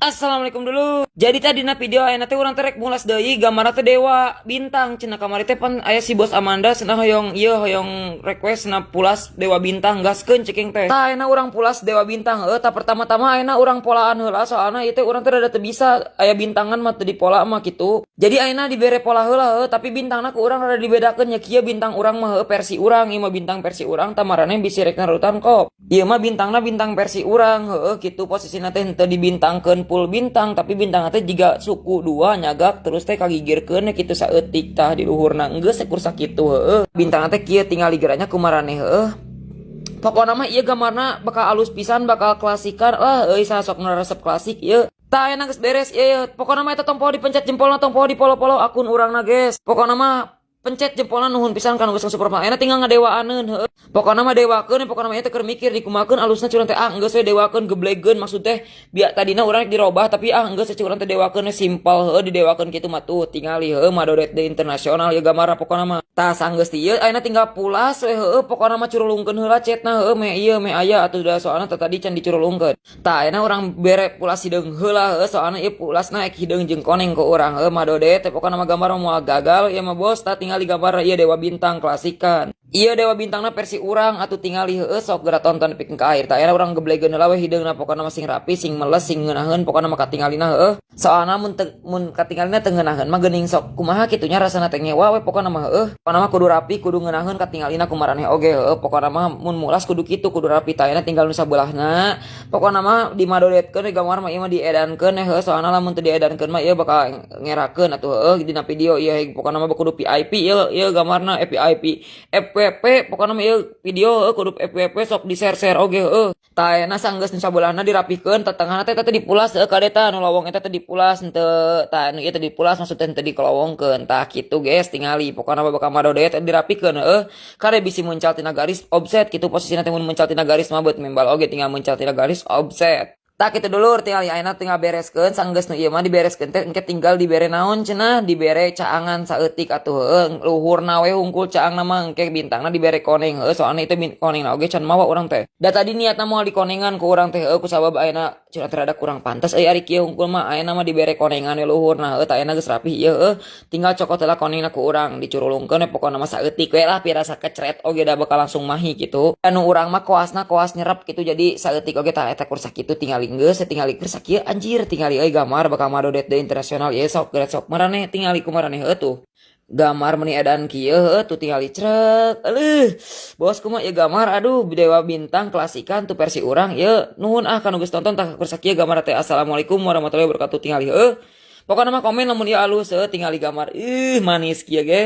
Assalamualaikum dulu. Jadi tadi na video ayeuna teh urang teh rek mulas deui gambarna teh Dewa Bintang cenah. Kamari teh pan aya si Bos Amanda cenah hoyong ieu, hoyong request cenah pulas Dewa Bintang, gaskeun ceking teh. Tah, ayeuna urang pulas Dewa Bintang heuh. Tah, pertama-tama ayeuna urang polaan heula, soalna ieu teh urang teh rada teu bisa aya bintangan mah teu dipola mah kitu. Jadi ayeuna dibere pola heula heuh, tapi bintangna ku urang rada dibedakeun nya. Kieu bintang urang mah heuh, versi urang. Ieu mah bintang versi urang. Tah, maraneh bisi rek narutan kop. Ieu mah bintangna bintang versi urang heuh kitu. Posisina teh henteu dibintangkeun full bintang, tapi bintang teh jiga suku dua nyagak terus teh kagigirkeun kitu saeutik. Tah, di luhurna geus sekur sakitu heuh. Bintang teh kieu, tinggal digeranya ku maraneh heuh. Pokokna mah ieu gambarna bakal alus pisan, bakal klasikan lah euy, sok nu resep klasik ieu. Tah, ayeuna geus beres ieu. Pokokna mah eta tong poho dipencet jempolna, tong poho di-follow-follow akun urangna, guys. Pokokna mah pencet jempolna. Nuhun pisan kan geus support mah. Ayeuna tinggal ngadewaaneun heuh. Pokokna mah dewakeun, pokokna mah ieu teh keur mikir dikumakeun alusna curang teh. Ah, geus we dewakeun, geblegeun maksud teh. Biar tadina urang dirobah, tapi ah, geus curang teh dewakeun simpel heuh. Didewakeun kitu mah tuh tingali heuh, madodet deui internasional ieu gambarna pokokna mah. Tah, sanggeus ti ieu ayeuna tinggal pulas we heuh. Pokokna mah curulungkeun heula cetna heuh, me ieu me aya atuh da, soalna teh tadi can dicurulungkeun. Tah, ayeuna urang bere pulas hideung heula heuh, soalna ieu pulasna ek hideung jeung koneng ku urang heuh. Madodet teh pokokna mah, gambar moal gagal ieu mah, Bos. Tah, tinggal gambar ieu Dewa Bintang klasikan. Ieu Dewa Bintangna versi urang atuh, tingali heueuh. Sok geura tonton pikeun ka akhir. Tah, ayeuna urang geblegeun heula we hideungna. Pokona mah sing rapi, sing meles, sing ngeunaheun pokona mah katingalina heueuh. Soalna mun teu, mun katingalina teu ngeunaheun mah geuning sok kumaha kitu nya, rasana teh ngewa we pokona mah heueuh. Pokona mah kudu rapi, kudu ngeunaheun katingalina ku maraneh oge heueuh. Pokona mah mun mulas kudu kitu, kudu rapi. Tah, ayeuna tinggal nu sabelahna. Pokona mah dimadodetkeun gambar mah ieu mah, diedankeun heueuh, soalna lamun teu diedankeun mah ieu bakal ngerakeun atuh heueuh dina video ieu. Pokona mah kudu VIP ieu, ieu gambarna VIP FWP. Pokona mah ieu video heueuh kudu FWP, sok di share-share oge heueuh. Tah, ayeuna sanggeus nu sabelahna dirapihkeun, tetengahna teh teh dipulas heueuh. Kade tah nu lowong eta teh dipulas henteu? Tah, nu ieu teh dipulas, maksudna henteu dikelowongkeun. Tah kitu, guys, tingali. Pokona mah bakal madodet dirapikeun heueuh. Kade bisi muncal tina garis offset kitu posisina teh. Mun muncal tina garis mah beut membal oge, tinggal muncal tina garis offset. Tah kitu dulur, tinggal ayeuna tinggal bereskeun. Sanggeus nu ieu mah dibereskeun teh, engke tinggal dibere naon cenah? Dibere caangan saeutik atuh heueuh, luhurna we hungkul caangna mah. Engke bintangna dibere koneng heueuh, soalna itu konengna oge can mawa urang teh. Da tadi niatna moal dikonengan ku urang teh heueuh, kusabab ayeuna cenah teh rada kurang pantes euy ari kieu hungkul mah. Ayeuna mah dibere konengan we luhurna heueuh. Tah, ayeuna geus rapi ieu heueuh, tinggal cokot heula konengna ku urang, dicurulungkeun we. Pokona mah saeutik we lah, pirasa kecret oge da bakal langsung mahi kitu. Anu urang mah koasna koas nyerep kitu, jadi saeutik oge. Tah, eta kur sakitu, tingali geus tingali keur sakieu. Anjir, tingali euy, gambar bakal madodet deui internasional ieu. Sok geura, sok maraneh tingali ku maraneh heueuh. Tuh gambar meni edan kieu heueuh, tuh tingali crek. Eueuh, bos, kumaha ieu gambar? Aduh, Dewa Bintang klasikan tuh versi urang ieu. Nuhun ah kanu geus tonton. Tah, keur sakieu gambar teh. Assalamualaikum warahmatullahi wabarakatuh. Tingali heueuh, pokokna mah komen lamun ieu alus heueuh. Tingali gambar ih manis kieu ge.